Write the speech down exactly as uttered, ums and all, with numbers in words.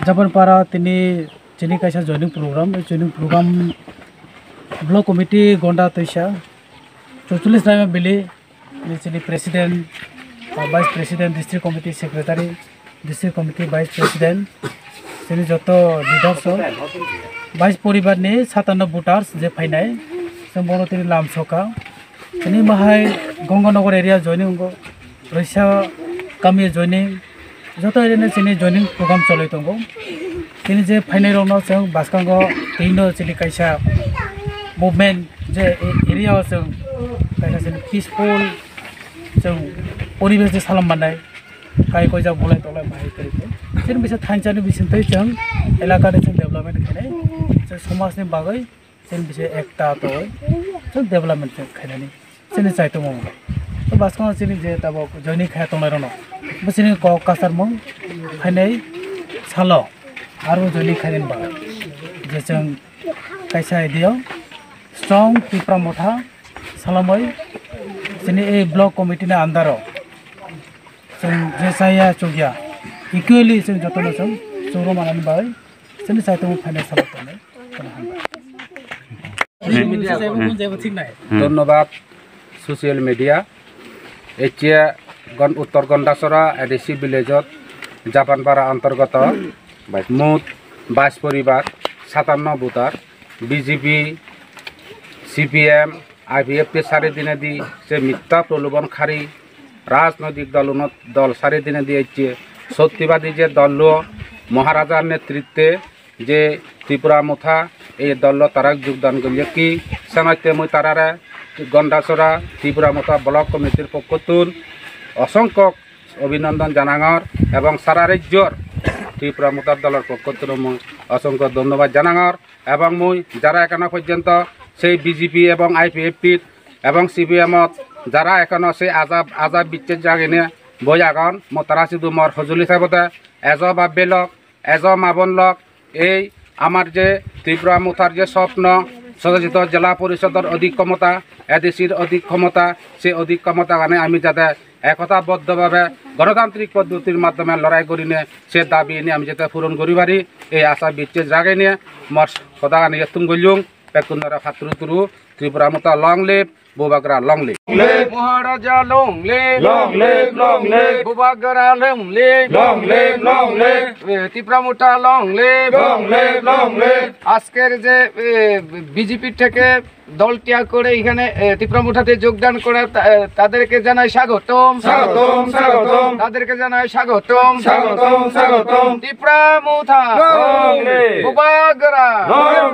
Japan para tini chini kaisa joining program, joining program block committee Gonda Toisa, chorchollis Raima Valley ni chini president, uh, vice president, district committee secretary, district committee vice president, chini joto leaders o, vice poribar ni satanno voters je phainai, chwng bono tini lam soka. Chini bahai Gonganagar area joining wngo, Roisa kami joining, joto area ni chini joining program choloi tongo. Chini je phainai rokno chwng bwskango tino chini kaisa movement je area o chwng kaisa chini peaceful chwng poribesh ni salam manai kai koijak bolai tolai bahai tei chini bisa thansa ni bising tei chwng elaka ni chwng development khainai chwng somaj ni bagwi. Chini bisi ekta toi, chwng development khe khainani chini chaitung o. To bwskango chini je tabuk joining khe tongnai rokno, bo chini kok kasarmung phainai salo aro joining khainani bagwi je chwng kaisa idea o strong Tipra Motha salamwi chini ei block committee ni under o chwng je chaya chukya equally chwng jotono chwng chukro manani bagwi chini chaitung o phainai salo tongnai. Dhonnobad social media. Echia gon-, Uttor Gondachora A D C village ot Japan Para antorgoto mut bais poribar satanno voter B J P, C P M, I P F T sari dinedi se mitta prolobon khari rajnoitik dol uno dol sari dinedi ecche sottibadi je dollo Maharajar netritte je Tipra Motha ei dollo tarak jogdan golyakki, senotte mui tarare Gondachora Tipra Motha Block Committee-r pokkottun osongkho obhinondon janangor ebong sara rajyor Tipra Motha dolor pokkottun mui osongkho dhonnobad janangor ebong mui jara ekhono porjonto sei B J P ebong I P F T ebong C P M ot jara ekhono sei ajab, ajab bichche jagene boi agon, mo tara sidu mor hojoli saibote ejo ba belok ejo ma bon lok, ei amar je Tipra Mothar je sopno, Sochito Jela Porishodor odhik khomota, A D C-r odhik khomota, se odhik khomota gane ami jate ekota boddo bhabe gonotantrik poddotir maddhome lorai gorine se dabi ni ami jate puron gori pari, ei asa bichche jagaine mor hoda gane yatung golyung, bekkunore phatturu turu, Tipra Motha long live, Bubagra long live. Live. Maharaja long live. Long live, long live. Bubagra long live. Long live, long live. A, তিপ্রা Morcha long live. Long live, long live. আজকের যে, এ, বিজেপি থেকে দল ত্যাগ করে এখানে, এ, তিপ্রা মোর্চাতে যোগদান করা তা-, এ, তাদেরকে জানাই স্বাগতম। স্বাগতম, স্বাগতম। তাদেরকে জানাই স্বাগতম। স্বাগতম, স্বাগতম। তিপ্রা মোর্চা long live. বুবাগ্রা long live.